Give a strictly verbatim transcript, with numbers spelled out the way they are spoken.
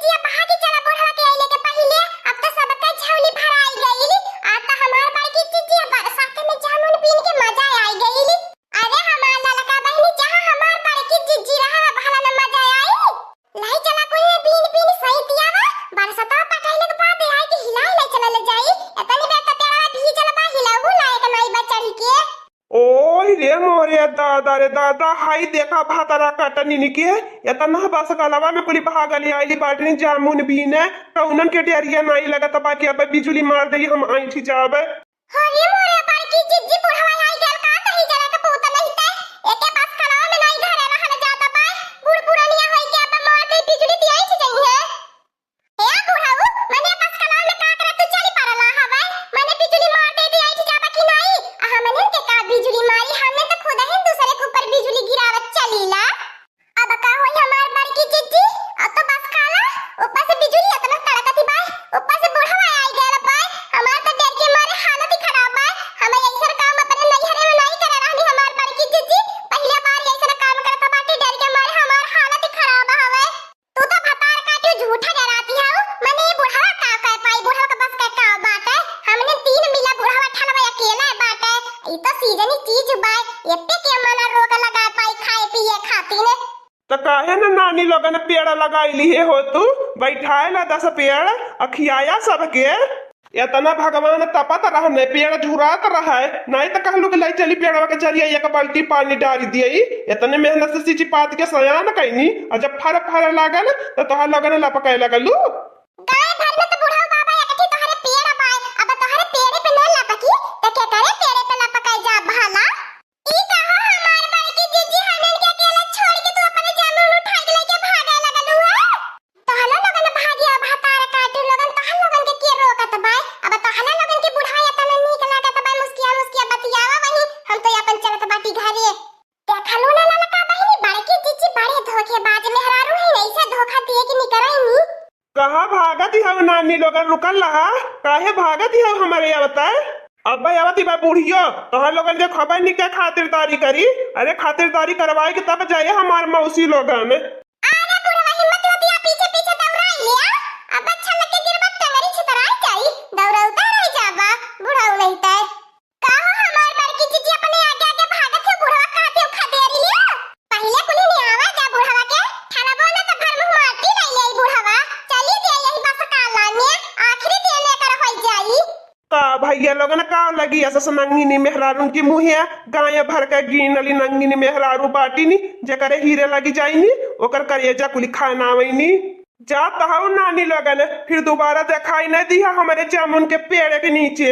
जिया बहा के चला बुढ़वा के अइले के पहिले, अब तो सबका झोली भराई गइल। आ तो हमार बड़की जिज्जी अब बरसात में जामुन बीन के मजा आई गइल। अरे हमार ललका बहिनी, जहाँ हमार बड़की जिज्जी रहा, भला न मजा आई। लाई चला कोई बीन बीन सही दिया बा, बरसतवा पटाइले के बाद आई के हिलाई ले चला ले जाई। एतनी बेर त पेड़वा भीजल बा, हिलाऊ लायक नाई बा चढ़ी के। ओय रे मोरे दादा रे दादा, हाय देखा भातारा कटनिन के, एतना बसकलवा में कुली भागल आइली बाटिन जामुन बीने, कउनन के डेरिया नाई लगत बा कि अब बिजुली मार देई, हम ऐंठी जाब। अरे मोरे बड़की जिज्जी, बुढ़वा आई गल का कही जरा के पूत नहीं ते, एके बसकलवा में नाई घरे रहल जात बा, बूढ़ पुरनिया होई के अब मार दे बिजुली दियाई छी जइहे। ए बुढ़ऊ, मने बसकलवा में का करत तू चली पड़ला हवे? मने बिजुली मार दे दी, ऐठ जाबा कि नाई? आ हमने के का बिजुली मारी? हमने तो खुद ही दूसरे के ऊपर बिजुली गिरावत चलीला। अब का होई हमार बड़की जिज्जी? अब तो बसकला, ऊपर से बिजुली इतना तड़कत बा, ऊपर से बुढ़वा आई गयल बा। हमार तो डर के मारे हालत ही खराब बा। हम ऐसन काम अपने नैहरे में नाई करे रहनी हमार बड़की जिज्जी। पहले बार ऐसन काम करत बाटी, डर के मारे हमार हालत ही खराब हवे। तू तो भतार काटियो झूठा डराती है, मने ये बुढ़वा का कह पाई, बुढ़वा के बस के का बात है? हमने तीन मिला बुढ़वा ठलवा अकेला बाटे, ई तो सीजनी चीज बाय, एपे के मना रोक लगा पाई खाए पिए खातिर। त काहे न नानी लोगन पेड़ लगाई लिहे हो तू, बैठाए ला दस पेड़, अखियाया सबके। एतना भगवान तपत रहने, पेड़ झुरात रहे, नाई त कहलू कि लाई चली पेड़वा के जरिया एक बाल्टी पानी डारी दियई। एतने मेहनत से सींची पात के सयान कइनी, और जब फर फर लागल त तोहार लोगन लपकाए लगलू। गाय भर में त बुढ़ऊ बाबा एक ठे तोहरे पेड़ बाय, अब तोहरे पेड़े पे न लपकी त के करे पेड़े पे लपकाए जा भला? ई कहा हमार बड़की जिज्जी, हमन के अकेला छोड़ के तू अपने जामुन उठाई के लेके भागे लगलू है? तहला लोगन भागिया भतार काटू लोगन, तहला लोगन के के रोकत बाय? अब तहला लोगन के बुढ़ाया तना नीक लागत बाय, मुस्किया मुस्किया बतियावा वही, हम तो अपन चलत बाटी घरे। देखलू ना ललका बहिनी, बड़की जिज्जी बड़े धोखेबाज मेहरारू है, ऐसे धोखा दिए के निकरई नी। कहाँ भागत हऊ नानी लोगन, रुकल रहा, काहे भागत हऊ हमरे अवता? अब्बे आवत बा बुढ़ियो, तोहर लोगन के खबर निके खातिरदारी करी। अरे खातिरदारी करवाई के तब जाए हमार मौसी लोगन। अरे बुढ़वा हिम्मत होती है पीछे पीछे दौड़ाई लिया। अब अच्छा लगे गिरबा टंगरी छितराई जाई, दौड़ौता रह जाबा, बुढ़ऊ नहीं तय। का हो हमार बड़की जिज्जी अपने आगे आगे भागत हो, बुढ़वा कहत हो खदेरी लिया। पहिले कुली ने आवा जा बुढ़वा के, ठलबो ना त भर मुंह माटी ले ले बुढ़वा। चली दे यही बस काला में, आखिरी दिन लेकर होई जाई। का भैया लोगन का लगी ऐसा नंगिनी मेहरारून की मुँहे, गाय भर के गिनली नंगिनी मेहरारू बाटिनी, जेकरे हीरे लगी जाइनी, ओकर करेजा कुली खाना आवेनी। जात हऊ नानी लोगन, फिर दोबारा देखाई नहीं दिहा हमरे जामुन के पेड़ के नीचे।